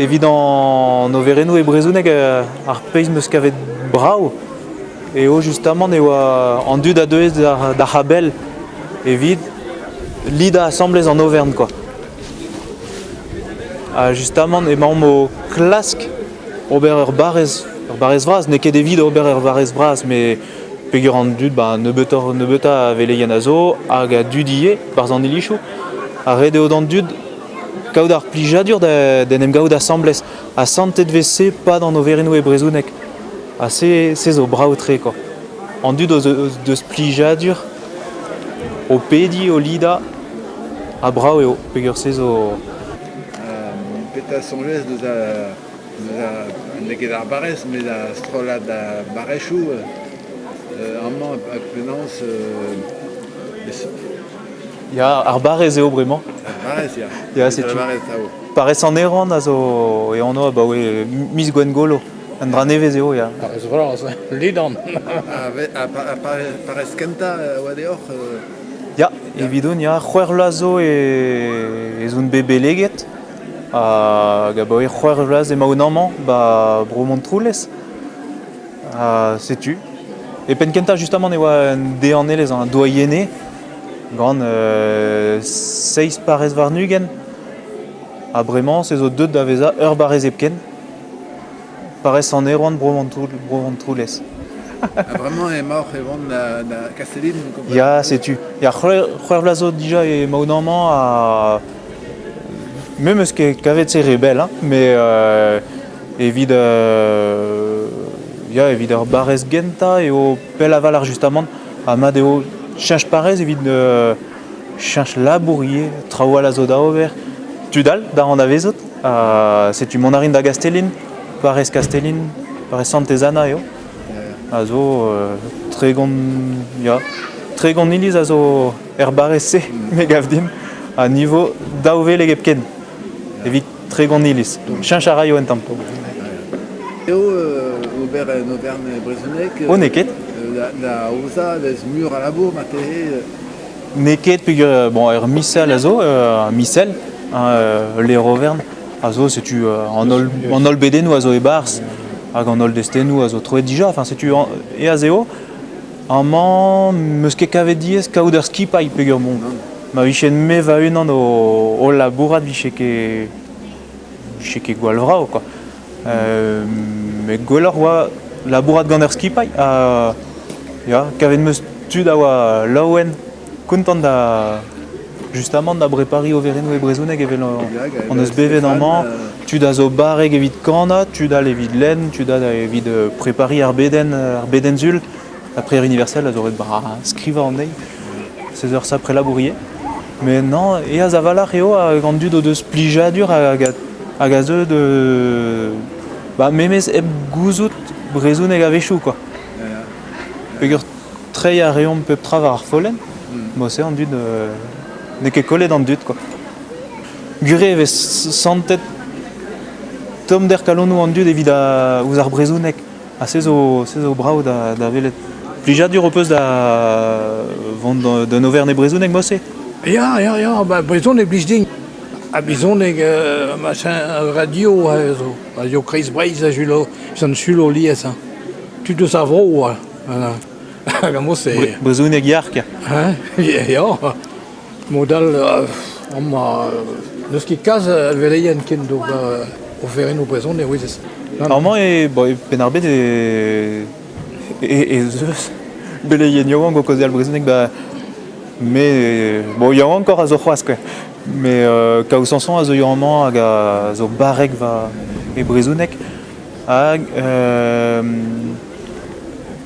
Evit an oberennoù e brezhoneg ar pezh 'm eus kavet brav eo justamant e oa an dud a deue d'ar c'habell evit lidañ asambles an overn kwa. Ha justamant emaomp o klask ober ur barrez, ur barrez vras, n'eo ket evit ober ur barrez vras met peogwir an dud ba nebeutoc'h nebeutañ a veleien a zo hag a dud ivez 'barzh an ilizoù ha ret eo d'an dud kaout ar plijadur d'en em gaout asambles ha santet 'vez se 'pad an oberennoù e brezhoneg ha se se zo brav-tre kwa. An dud o deus plijadur o pediñ, o lidañ ha brav eo peogwir se zo... Petra soñjez deus n'eo ket ar barrez met ar strollad barrezhioù amañ penaos Ya, ar barrez eo bremañ. Ar barrez, ya. Ya, setu. Parrez Sant-Erwan a zo e anv abaoe miz Gwengolo. Un dra nevez eo, ya. Parrez vras, ledan. Ha parrez kentañ a oa deoc'h Ya, evidon, ya. C'hwec'h vloaz zo ez on bet beleget. Hag abaoe c'hwec'h vloaz emaon amañ, ba Bro Montroulez. Ha setu. E penn-kentañ justamant e oa un deanelezh, un doaiene gant seizh parrez warn-ugent. Ha bremañ se zo deuet da vezañ ur barrez hepken. Parrez Sant-Erwan Bro-Montroulez. Ha bremañ emaoc'h e vont da Kastellin? Ya, setu. Ya, c'hwec'h vloaz zo dija emaon amañ ha me 'm eus ket kavet se re bell, hein, met evit ya, evit ur barrez gentañ eo pell a-walc'h justamant ha mat eo cheñch parrez evit cheñch labour ivez, traoù all a zo da ober. Tud all da anavezout, setu mont a rin da Gastellin, parrez Kastellin, parrez Santez-Anna eo, a zo 30, ya, 30 iliz a zo er barrez-se, me gav din, a niveau daou veleg hepken evit 30 iliz. Cheñch a raio un tamm. Eo ober un overn brezhoneg Oh, n'eo ket. Da aozañ vez mur a labour marteze N'eo ket peogwir bon ur misel a zo, un misel, ul levr-overn a zo, setu an holl, an holl bedennoù a zo e-barzh hag an holl destennoù a zo troet dija. Enfin, setu aes eo. Amañ 'm eus ket kavet diaes kaout ur skipailh peogwir bon, ma vijen me va-unan o labourat 'vije ket 'vije ket gwall vrav quoi. Met gwelloc'h 'oa labourat gant ur skipailh ha ya, kavet 'm eus tud a oa laouen, kontant da justamant da brepariñ oberennoù e brezhoneg evel hon eus bevet amañ. Tud a zo barrek evit kanañ, tud all evit lenn, tud all evit prepariñ ar bedenn, ar bedenn sul. La prière universelle a zo ret skrivañ anezhi. 16 eur sapre labour ivez. Mais non, eas a-walc'h eo hag an dud o deus plijadur hag hag a zeu de ba memes hep gouzout brezhoneg a-wechoù quoi. Peogwir treiñ a reomp pep tra war ar follenn, mod-se an dud n'eo ket kollet an dud quoi. Gwir eo e vez santet tommder kalonoù an dud evit ouzh ar brezhoneg ha se zo se zo brav da da welet. Plijadur ho peus da vont d'un overn e brezhoneg mod-se? Ya, ya, ya, ba brezhoneg blij din. Ha brezhoneg machin radio zo. Radio Kreiz Breizh a julo, sant Sulo lies hein. Tud eus ar vro oa. Hag a-mod-se. Brezhoneg yark. Hein, ya. Mod all amañ n'eus ket kalz a veleien ken d'ober oferennoù brezhoneg ouezez. Amañ e, bon, e Penn-ar-Bed e, ez eus beleien yaouank o kaozeal brezhoneg ba me bon yaouankoc'h a zo c'hoazh kwa. Mais euh, Kaou Samson a zo amañ hag a zo barrek war e brezhoneg. Hag euh,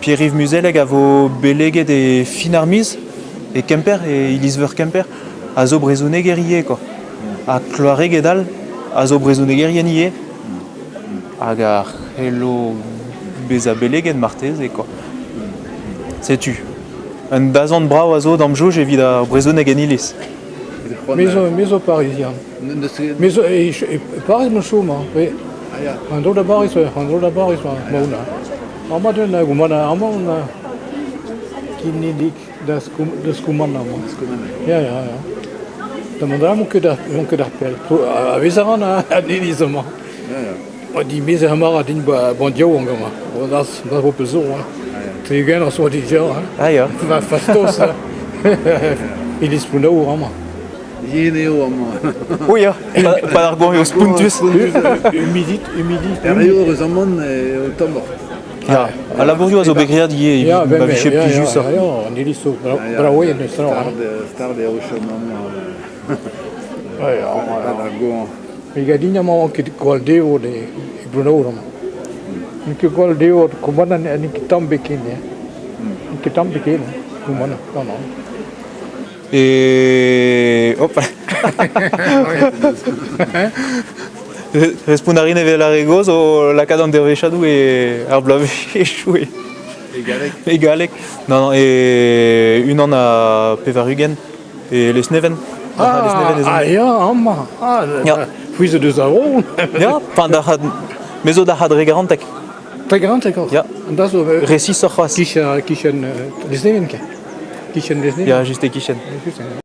Pierre-Yves Muzelleg a vo beleget e fin ar miz e Kemper, e iliz-veur Kemper, a zo brezhoneger ivez quoi. Ha kloareged all a zo brezhonegerien ivez. Hag a c'hello bezañ beleget marteze quoi. Setu. Un dazont brav a zo d'am soñj evit ar brezhoneg en iliz. Me zo, me zo parizian. Me zo e, e Pariz ma chom, hein, oui. An dro da Bariz, an dro da Bariz, ma oun. Amañ deun amañ amañ on ginidik da da Skoman amañ. Ya, ya, ya. Da mont a ket ar, ket ar pell. A vez a ran an iliz amañ. Ya, ya. Dimezet amañ din ba an diaoul gant ma. Das das vo peus zo hein. 60 a zo dija hein. Ah ya. Va fastos hein. Iliz Plounaour amañ. Yen eo amañ. Oh ya, pa ar goañv eo spontus. Humidit, humidit. Er eo eus amañ eo tommoc'h. Ya, al labourioù a zo bet graet ivez Ya, evit ma vije plijusoc'h. Ya, an iliz zo brav eo neus tra. Stard, stard eo chom amañ. Pa ar goañv. Me gav din amañ ket gwall devot e Plounaour amañ. N'eo ket gwall devot, kommanant n'eo ket tamm ebet ken. N'eo ket tamm ebet ken, kommanant, non, non. E... Hop Respont a rin evel ar re gozh o lakaat an dervezhadoù e ar bloavezhioù e E galleg. E galleg. Non, non, e unan ha 80 e Lesneven. Ah, Lesneven ez Ah, on. ya, amañ. Ah, Ya. C'hwi zo deus ar vro. Ya, enfin, da c'had... Me zo da c'had Tregaranteg. Tregaranteg oc'h. Ya. An da zo Resisoc'h c'hoazh. kichen, kichen Lesneven, ket. Kichen Lesneven. Ya, just e-kichen. Just,